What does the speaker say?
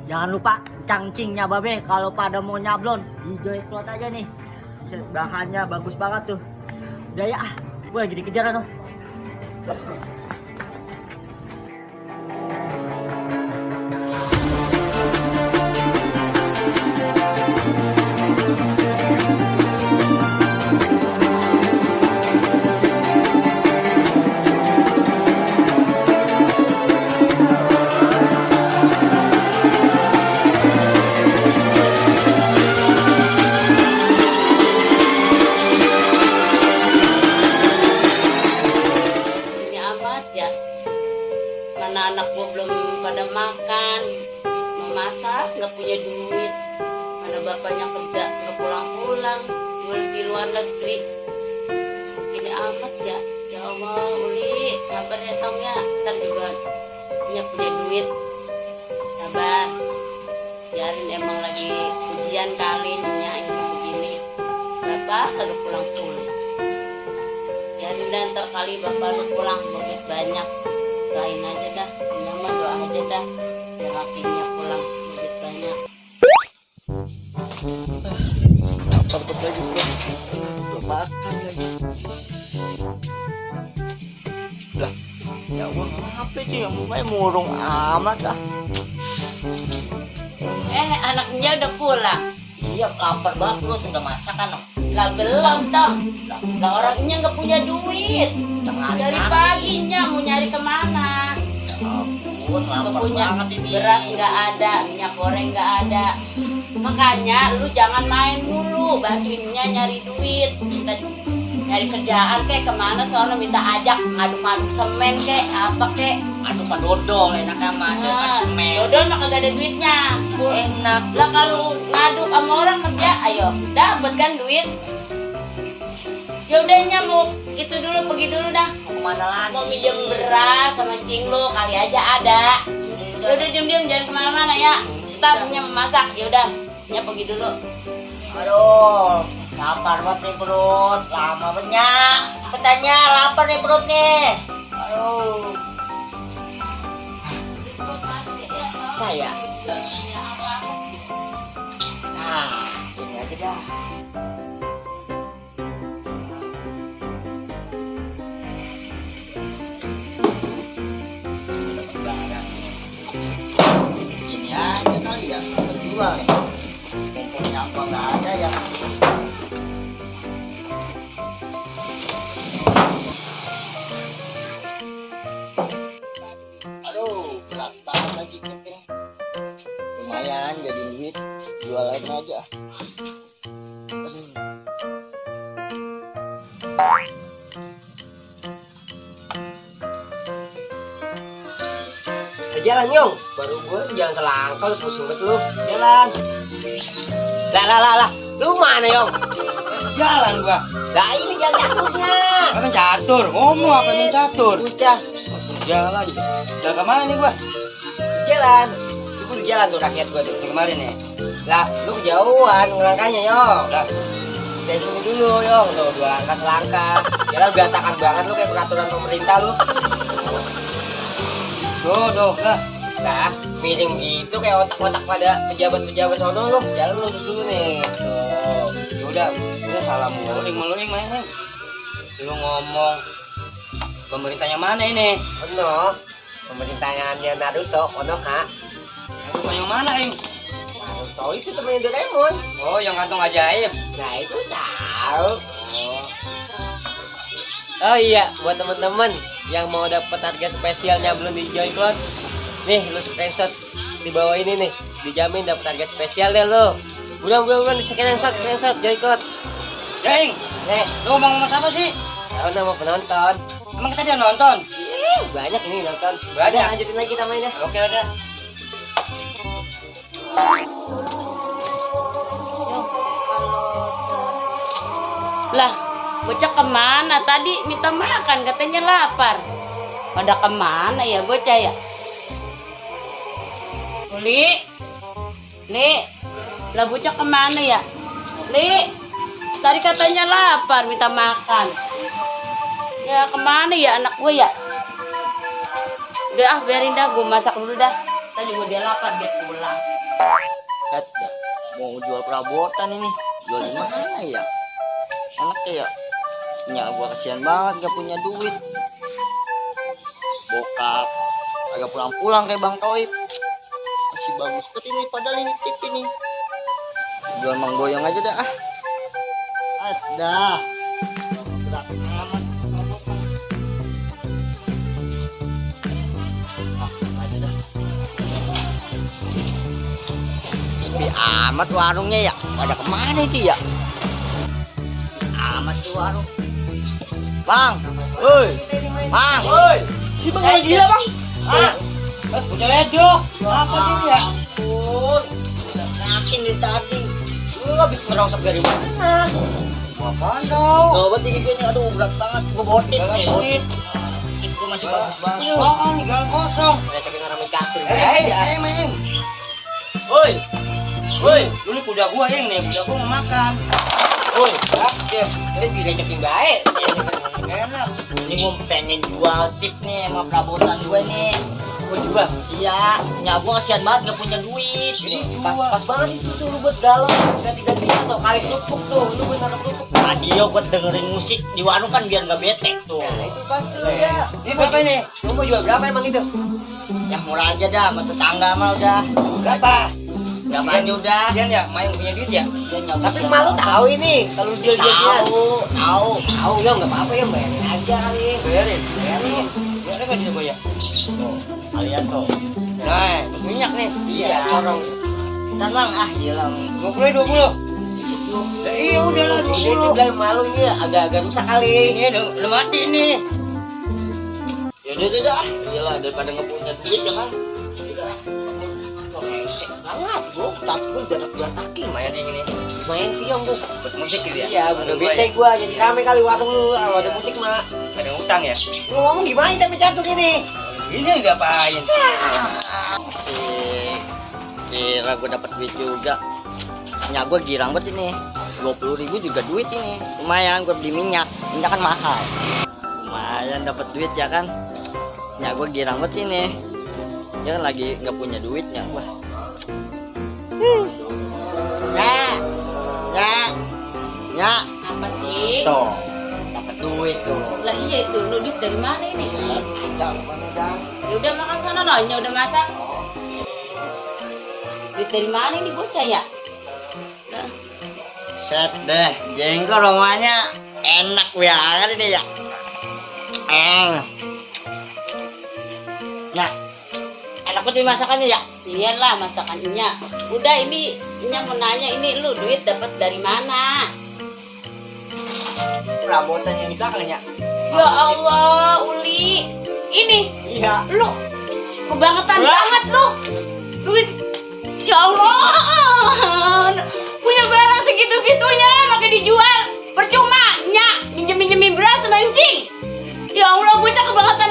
Jangan lupa cangcingnya babe kalau pada mau nyablon di Joycloth aja nih. Bahannya bagus banget tuh. Udah ya, gue lagi dikejar noh. Anak gua belum pada makan, mau masak nggak punya duit, mana bapaknya kerja nggak pulang-pulang, gue di luar negeri. Gini amat ya, ya Allah, Uli, sabar ya Tong ya, ntar juga punya duit, sabar. Biarin emang lagi ujian kali ini begini, bapak kagak pulang-pulang. Biarin dan ntar kali bapak lu pulang, duit banyak. Doain aja dah, nyaman doa aja dah, biar lakinya pulang duit banyak. Lapar lagi gua. Belum makan lagi. Lah, ya Allah, apa itu yang mukanya murung amat ah. Anaknya udah pulang. Iya, lapar banget lu udah masak kan. Lah belum Tong. Lah orangnya nggak punya duit. Dari paginya mau nyari kemana? Nggak punya beras nggak ada, minyak goreng nggak ada. Makanya lu jangan main mulu, bantuinnya nyari duit. Kita nyari kerjaan kek kemana soalnya minta ajak ngaduk-ngaduk semen kek apa kek. Aduk dodol enaknya mah daripada semen. Dodol mah kagak ada duitnya. Enak. Lah kalau ngaduk sama orang kerja, ayo dapet kan duit. Ya udahnya mau itu dulu, pergi dulu dah. Mau kemana lagi? Mau minjem beras sama cing lu, kali aja ada. Ya udah diam-diam jangan kemana-mana ya. Ntar punya memasak, ya udah, punya pergi dulu. Aduh, lapar banget nih perut, lama banyak. Cepetannya, lapar nih perut nih. Aduh. Apa ya? Nah, ini aja dah. Ini aja kali ya, berjual nih. Mumpungnya apa nggak ada ya. Aduh, berat banget lagi ini. Lumayan jadi duit, jualan aja. Aduh. Jalan Yong, baru gue jalan selangkah pusing banget lu. Jalan. Lah, lu mana Yong? Jalan gua. Lah ini jalan caturnya. Apa catur? Ngomong apa yang catur? Udah. Jalan. Jalan kemana nih gua? Jalan. Lu di jalan tuh rakyat gua tuh. Yang kemarin nih. Lah, lu kejauhan ngelangkahnya Yong. Udah. Dari sini dulu Yong, tuh 2 langkah selangkah. Jalan berantakan banget lu kayak peraturan pemerintah lu. Tuh, lah. Nah, miring gitu kayak otak-otak pada pejabat-pejabat sono lu. Jalan lurus dulu nih. Tuh. Ya udah salah meluing main nih. Lu ngomong pemerintahnya mana ini? Ono, pemerintahnya Naruto, Konoha. Bukan yang mana, Ing? Naruto itu temennya Doraemon. Oh, yang kantong ajaib. Nah, itu tahu. Oh iya, buat teman-teman yang mau dapat harga spesialnya belum di Joycloth, nih lu screenshot di bawah ini nih, dijamin dapat harga spesial deh lo. Bulan di screenshot Joycloth. Ing, lu ngomong sama siapa sih? Tahu nama penonton. Emang kita dia nonton? Banyak ini nonton. Banyak. Udah, lanjutin lagi kita main deh. Oke, udah. Lah, bocah kemana? Tadi minta makan, katanya lapar. Pada kemana ya bocah ya? Li, lah bocah kemana ya? Li, tadi katanya lapar minta makan. Ya kemana ya anak gue ya? Udah ah biarin dah, gue masak dulu dah. Tadi gue dia lapar dia pulang. Mau jual perabotan ini. Jual di mana ya? Enak ya? Nya gua kasihan banget gak punya duit. Bokap agak pulang-pulang kayak Bang Toib. Masih bagus banget ini padahal ini tip ini. Jual Mang Boyong aja dah ah. Ada. Berat amat perabotan. Langsung aja dah. Sepi amat warungnya ya. Pada kemana itu ya? Sepi amat tuh warung. Bang, woi, Bang, woi, Si Bang lagi gila, Bang. ah, udah ledok. Apa sih ya? Ampun, udah yakin dari tadi. Lu habis merongsok dari mana? Apaan kau? Gak buat ini nih, aduh berat banget. Gue botik nih, botik. Itu masih bagus banget. Oh, tinggal kosong. Mereka dengar ramai catur. Main. Woi. Woi, Lu nih kuda gua yang nih, kuda gua mau makan. woi. Dia direcekin baik. Enak. Ini gua pengen jual tip nih sama perabotan gue nih. Gua juga. Iya, nyabu kasihan banget gak punya duit. Jadi pas banget itu tuh lu buat galau ganti-gantian tuh kali kerupuk tuh. Lu buat anak kerupuk. Radio buat dengerin musik di warung kan biar gak bete tuh. Nah, itu pas tuh ya. Ini berapa ini? Lu mau jual berapa emang itu? Ya murah aja dah, sama tetangga mah udah. Berapa? Berapa aja udah. Kasian ya, main punya duit ya. Dia nggak Tapi bisa malu makan. tahu ini kalau lu jual-jual Tahu. Tahu ya nggak apa-apa ya bayarin aja kali. Bayarin. Bayarin. Bayarin nggak bisa ya? Tuh, kalian tuh. Nah, minyak nih. Iya. Corong. Ntar bang, gila. 20. Ya, iya udah lah Ini tuh bilang malu ini agak-agak rusak kali. Ini udah mati nih. Ya udah. Gila daripada nggak punya duit ya kan. Udah. Kok resek banget bro. Tapi gue udah kaki main yang ini. Main tiang gua. Buat musik gitu ya. Iya, udah bete gua jadi rame kali warung lu kalau ada musik mah. Ada utang ya. Lu ngomong gimana tapi catur ini? Ini ngapain? Asik. Kira gue dapat duit juga. Nya gue girang banget ini. 20.000 juga duit ini. Lumayan gue beli minyak. Minyak kan mahal. Lumayan dapat duit ya kan. Nya gue girang banget ini. Dia kan lagi nggak punya duitnya gua. Ya. Apa sih? Tuh. Dapat duit tuh. Lah iya itu, lu duit dari mana ini? Ada mana dah? Ya udah makan sana lonya udah masak. Duit dari mana ini bocah ya? Nah, Set deh, jengkol rumahnya enak banget ini ya. Nah, enak banget masakannya ya. iyalah masakannya. Udah ini mau nanya ini lu duit dapat dari mana? Perabotan yang di belakangnya. Ya Allah, Uli. Ini Iya. lu kebangetan Wah. banget lu. Duit. Ya Allah. Punya barang segitu-gitunya makin dijual. Percuma, minjem-minjemin beras sama encing. Ya Allah, bocah kebangetan